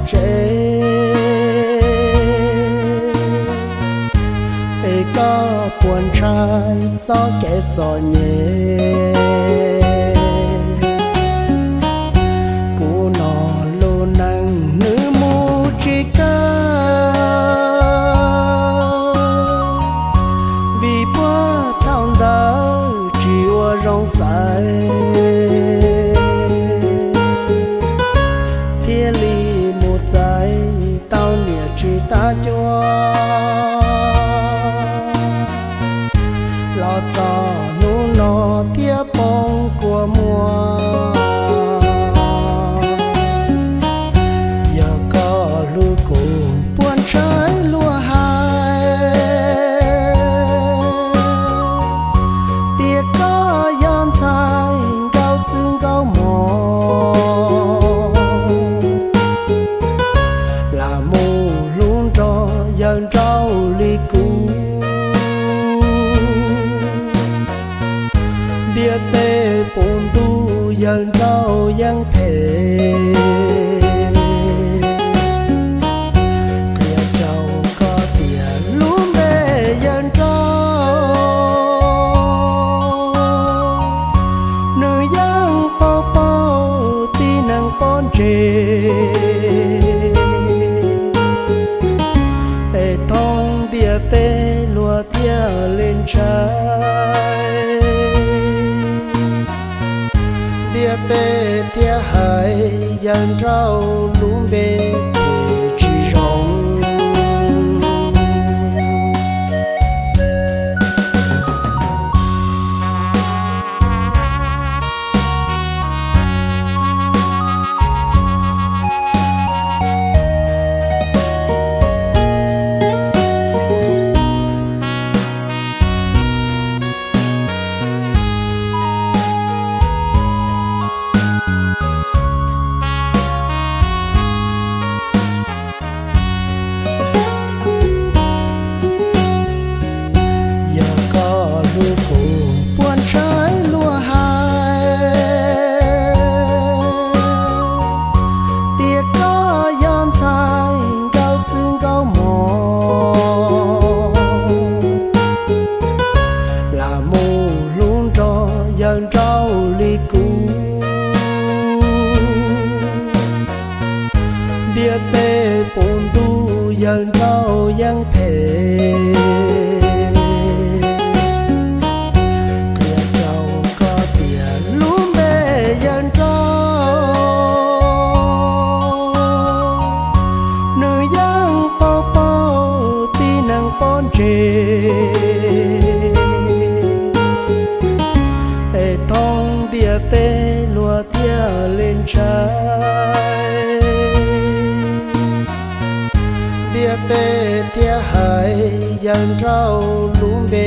tsev, es koj puas ntshai txoj kev txom nyem? Kuv no lub neej nws mus tsis kawg, vim puag thaum ntawd tsis ua zoo xaiv, thiaj li mus txais tau niam tsis tab cuab. Los txog hnub no thiaj poob kua muag. Yog koj hlub kuv puas ntshai luag hais tias koj yog ntxhais nkauj xwb nkauj mos, lam mus hlub nrog yawg nraug li kuv. Ntiaj teb puv ntuj yawg nraug yeej phem. Qhia rau koj tias lub npe yawg nraug, nws yeej paub paub tib neeg pob ntseg, es thoob ntiaj teb luag thiaj li ntshai. Ntiaj teb thiaj hais yawg nraug lub npe tsis zoo. Yog koj hlub kuv puas ntshai luag hais tias koj yog ntxhais nkauj xwb nkauj mos, lam mus hlub nrog yawg nraug li kuv. Ntiaj teb puv ntuj yawg nraug yeej phem. Qhia rau koj tias lub npe yawg nraug, nws yeej paub paub tib neeg pob ntseg, es thoob ntiaj teb luag thiaj li ntshai. Ntiaj teb thiaj hais yawg nraug lub npe